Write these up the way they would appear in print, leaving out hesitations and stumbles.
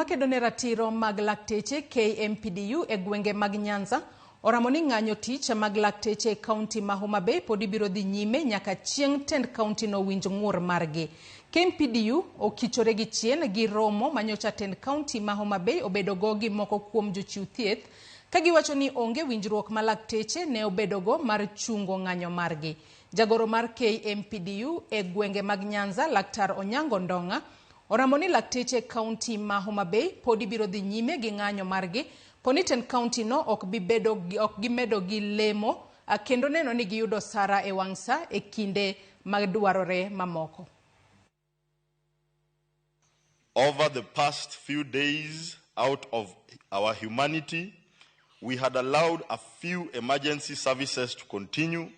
Riwruok makedo ne ratiro mag lakteche KMPDU e gwenge mag Nyanza oramo ni ng'anyo tich mag lakteche e kaunti ma Homa Bay pod biro dhi nyime nyaka chieng' tend kaunti no winj ng'ur margi. KMPDU okichore gi chien gi romo manyocha tend kaunti ma Homa Bay obedogo gi moko kuom jochiw thieth ka giwacho ni onge winjruok ma lakteche ne obedogo mar chungo ng'anyo margi. Jagoro mar KMPDU e gwenge mag Nyanza, Laktar Onyango Ndong'a, oramo ni lakteche kaunti ma Homa Bay podi biro dhi nyime gi ng'anyo margi poni tend kaunti no ok bi bedo ok gimedo gi lemo kendo neno ni giyudo osara e wang' sa e kinde madwarore mamoko. Over the past few days, out of our humanity, we had allowed a few emergency services to continue,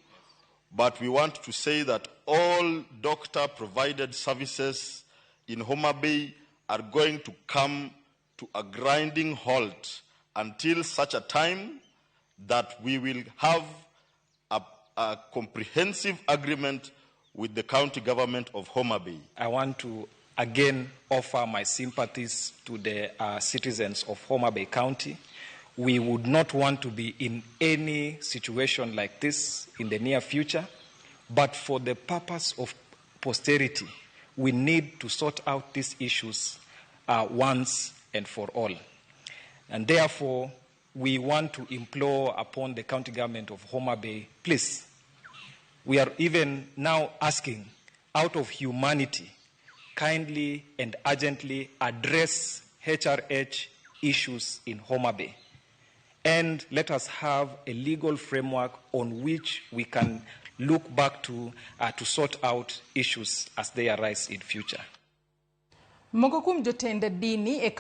but we want to say that all doctor provided services in Homa Bay are going to come to a grinding halt until such a time that we will have a comprehensive agreement with the county government of Homa Bay. I want to again offer my sympathies to the citizens of Homa Bay County. We would not want to be in any situation like this in the near future, but for the purpose of posterity, we need to sort out these issues once and for all. And therefore, we want to implore upon the county government of Homa Bay, please, we are even now asking, out of humanity, kindly and urgently address HRH issues in Homa Bay. And let us have a legal framework on which we can look back to sort out issues as they arise in future. Moko kuom jotend dini e